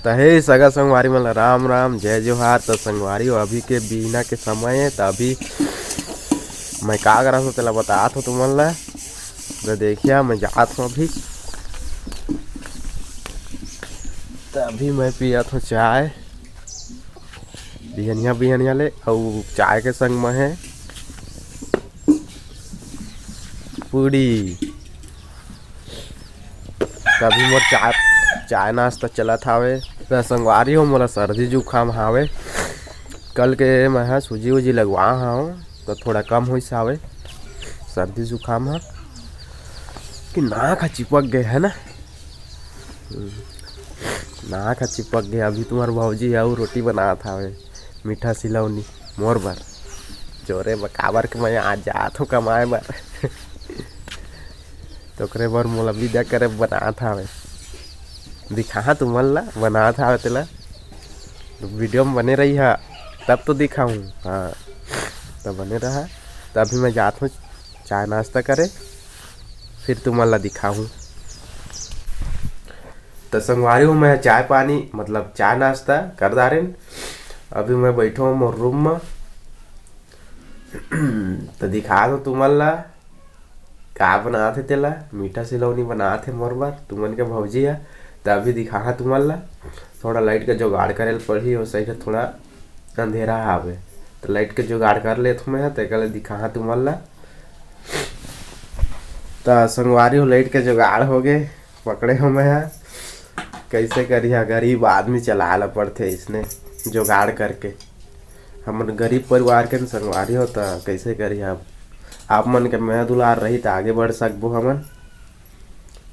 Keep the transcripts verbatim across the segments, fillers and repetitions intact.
त हे सगा संगवारी मन ला राम राम, जय जोहार। त संगवारी हो, अभी के बिहना के समय हे, त अभी मैं का करत हों तेला बतात हों तुमन ला। त देखिया, मैं जात हों अभी। त अभी मैं पियत हों चाय बिहनिया बिहनिया ले, अउ चाय के संग में हे पूड़ी। त अभी मोर चाय, चाय नाश्ता चलत हावे। त संगवारी हो, मोला सर्दी जुकाम हावे। कल के मैं ह सूजी उजी लगवा हव, त थोड़ा कम होइस हावे सर्दी जुकाम ह। कि नाक ह चिपक गे हे ना, हम्म, नाक ह चिपक गे। अभी तुम्हर भौजी अउ रोटी बनात हावे, मीठा सिलौनी मोर बर। जोरे बर, काबर के मैं आज जात हों कमाए बर। त ओकरे बर मोला विदा करे बनात हावे। दिखाहा तुमन ला बनात हावे तेला। वीडियो में बने रहिहा, तब तो दिखाहूँ। हाँ, त बने रहा। त अभी मैं जात हों चाय नाश्ता करे, फिर तुमन ला दिखाहूँ। त संगवारी हो, मैं चाय पानी, मतलब चाय नाश्ता कर डारेन। अभी मैं बैठो हों मोर रूम में। त दिखात हों तुमन ला का बनात हे तेला। मीठा सिलौनी बनात हे मोर बर तुमन के भौजी ह। त अभी दिखाहा तुमन ला। थोड़ा लाइट के जुगाड़ करे ल पड़ही, ओ साइड थोड़ा अंधेरा हावे। त लाइट के जुगाड़ कर लेत हों मैं ह, तेकर ले दिखाहा तुमन ला। त संगवारी हो, लाइट के जुगाड़ हो गे, पकड़े हों मैं ह। कइसे करिहा, गरीब आदमी चलाए ला पड़थे इसने जुगाड़ करके। हमन गरीब परिवार के न संगवारी हो, त कइसे करिहा? अब आप मन के मया दुलार रही, त आगे बढ़ सकबो हमन।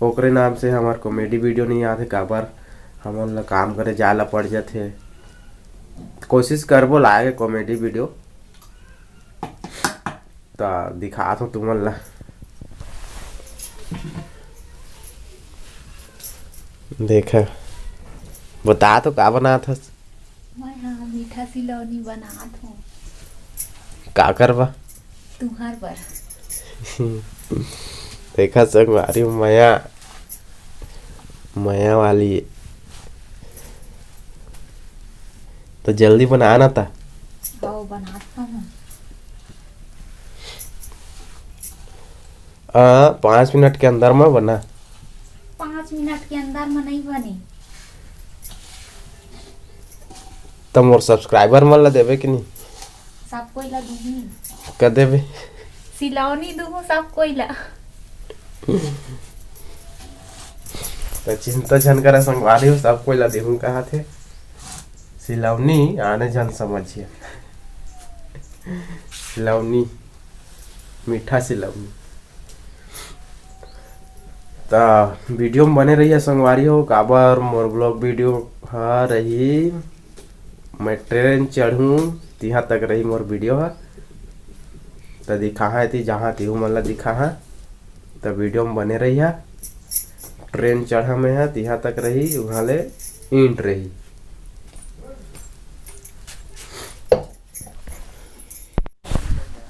ओकरे नाम से हमर कॉमेडी वीडियो नइ आथे, काबर हमन ला काम करे जाए ला पड़ जाथे। कोशिश करबो लाए के कॉमेडी वीडियो। त दिखात हों तुमन ला। देखा, बता तो का बनात हस? मैं हा मीठा सिलौनी बनात हों। का करबा? तुम्हर बर। देखा संगवारी, मया, मया वाली। त जल्दी बना ना त। हव, बनात हों। आ, पाँच मिनट के अंदर म बना। पाँच मिनट के अंदर म नइ बने। त मोर subscriber मन ला देबे कि नहीं? सब कोई ला दूहूँ। का देबे? सिलौनी दूहूँ सब कोई ला। त चिंता झन करा संगवारी हो, सब कोई ला देहूँ कहाथे। सिलौनी आने झन समझिया। सिलौनी, मीठा सिलौनी। त वीडियो में बने रहिया संगवारी हो, काबर मोर vlog वीडियो ह रही, मैं ट्रेन चढ़ूँ तिहाँ तक रही मोर वीडियो ह। त दिखाहा एती जहाँ तिहू मन ला दिखाहा, त वीडियो में बने रहिया। ट्रेन चढ़ा मैं ह तिहाँ तक रही, उहाँ ले end रही।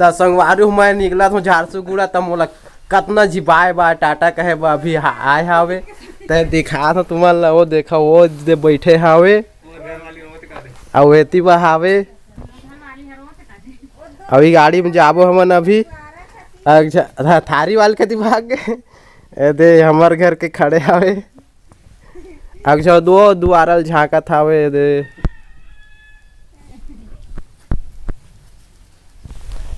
त संगवारी हो, मैं निकलत हों झारसुगुड़ा, त मोला कतना झी बाय बाय टाटा कहे बर अभी हा-, आए हावे। त दिखात हों तुमन ला, वो देखा, वो दे बैठे हावे, अउ एती बर हावे। अभी गाड़ी में जाबो हमन अभी। अच्छा, था-, थारी वाले कती भाग गे। ए दे, हमर घर के खड़े हावे। अच्छा, दो दुआरा ल झांकत हावे दे।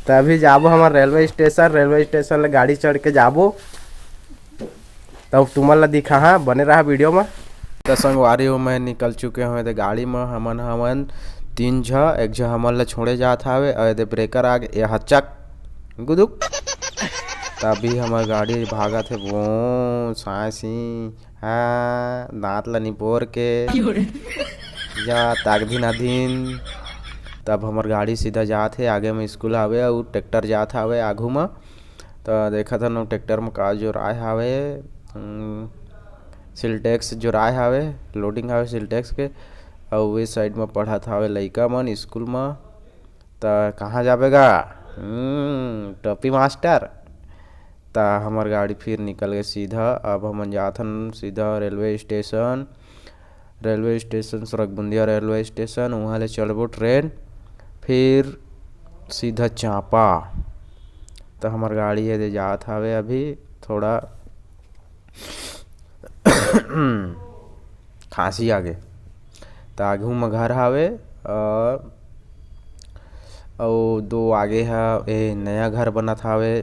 त अभी जाबो हमन रेलवे स्टेशन, रेलवे स्टेशन ले गाड़ी चढ़ के जाबो। तब तुमन ला दिखाहा, बने रहा वीडियो म। त संगवारी हो, मैं निकल चुके हों एदे गाड़ी म। हमन हवन तीन झ, एक झ हमन ला छोड़े जात हावे, अउ एदे ब्रेकर आ गे, ए हचक गुदुक। त अभी हमर गाड़ी भागत हे, वो साँसी। हाँ, दांत ला निपोर के जा ताकधिन अधिन। तब हमर गाड़ी सीधा जात हे, आगे में स्कूल हावे अउ ट्रैक्टर जात हावे आघू म। त देखत हन ट्रैक्टर म का जोराय हावे, हम्म, सिल्टेक्स जोराय हावे, लोडिंग हावे सिल्टेक्स के। अउ ए साइड म पढ़त हावे लइका मन स्कूल म। त कहाँ जाबे गा? हम्म, टोपी मास्टर। त हमर गाड़ी फिर निकल गे सीधा। अब हमन जात हन सीधा railway station. Railway station, Sargbundia railway station, उहाँ ले चढ़बो ट्रेन, फिर सीधा चांपा। त हमर गाड़ी हे दे जात हावे अभी, थोड़ा खांसी आगे। त आगू म घर हावे, अ, अउ दो आगे ह, ए, नया घर बनत हावे।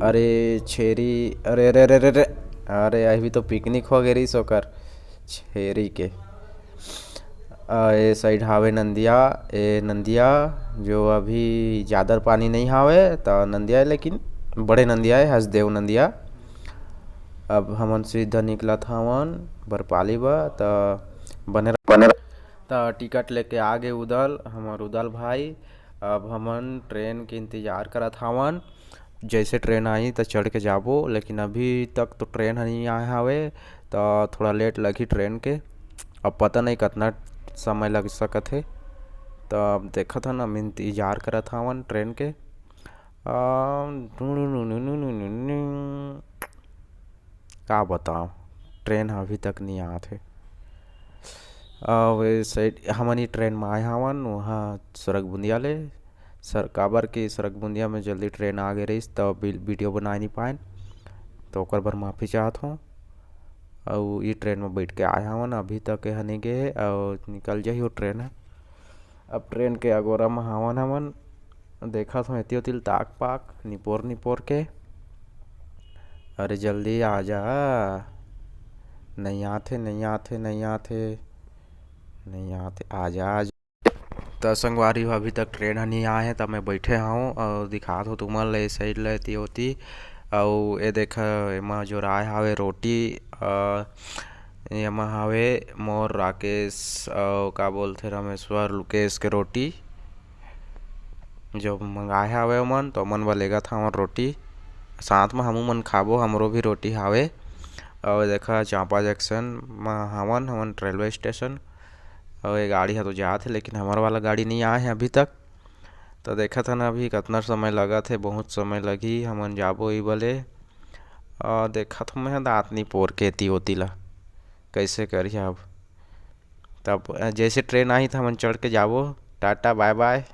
अरे छेरी, अरे, अरे, अरे, अरे, अरे, अभी तो पिकनिक हो गे रहिस ओकर छेरी के। अ, ए साइड हावे नंदिया, ए नंदिया, जो अभी जादर पानी नहीं हावे, त नंदिया हे, लेकिन बड़े नंदिया हे, हसदेव नंदिया। अब हमन सीधा निकलत हावन बरपाली बा, त बने रह-, बने रह-, त टिकट लेके आ गे उदल, हमर उदल भाई। अब हमन ट्रेन के इंतजार करत हावन, जैसे ट्रेन आही त चढ़ के जाबो, लेकिन अभी तक तो ट्रेन ह नहीं आए हावे, त थोड़ा लेट लगही ट्रेन के। अब पता नहीं कतना समय लग सकत हे, त अब देखत हन, हम इंतजार करत हावन ट्रेन के। अ, का बताओ, ट्रेन ह अभी तक नहीं आत हे। अउ ए साइड हमन ही ट्रेन म आए हावन, वहाँ सरगबुंदिया ले। सर, काबर कि सरगबुंदिया में जल्दी ट्रेन आ गे रहिस, त वी-, वीडियो बनाए नहीं पाएन, त ओकर बर माफी चाहत हों। अउ ई ट्रेन म बैठ के आए हावन, अभी तक एहा नहीं गे हे, अउ निकल जाही वो ट्रेन ह। अब ट्रेन के अगोरा म हावन हमन, देखत हों एती ओती ल ताक पाक, निपोर निपोर के। अरे जल्दी आ जा, नहीं आथे, नहीं आथे, नहीं आथे, नहीं आथे, आ जा, आ जा। त संगवारी हो, अभी तक ट्रेन ह नहीं आए हे, त मैं बैठे हूँ अउ दिखात हूँ तुमन ल ए साइड ल एती ओती। अउ ए देख, एमा जोराए हावे रोटी, अ, एमा हावे मोर राकेश अउ का बोलथे रमेश्वर लुकेश के रोटी, जो मंगाए हावे ओमन, त ओमन बर लेगत हावन रोटी। साथ म हमू मन खाबो, हमरो भी रोटी हावे। अउ देखा, चांपा जंक्शन म हावन हमन, रेलवे स्टेशन। अउ ये गाड़ी ह तो जात हे, लेकिन हमर वाला गाड़ी नहीं आए हे अभी तक। त देखत हन अभी कतना समय लगत हे, बहुत समय लगही, हमन जाबो ई बले। अ, देखत हूँ मैं दांत निपोर के एती ओती ला, कैसे करिहा अब। तब, अ, जैसे ट्रेन आही त हमन चढ़ के जाबो। टाटा, बाय बाय।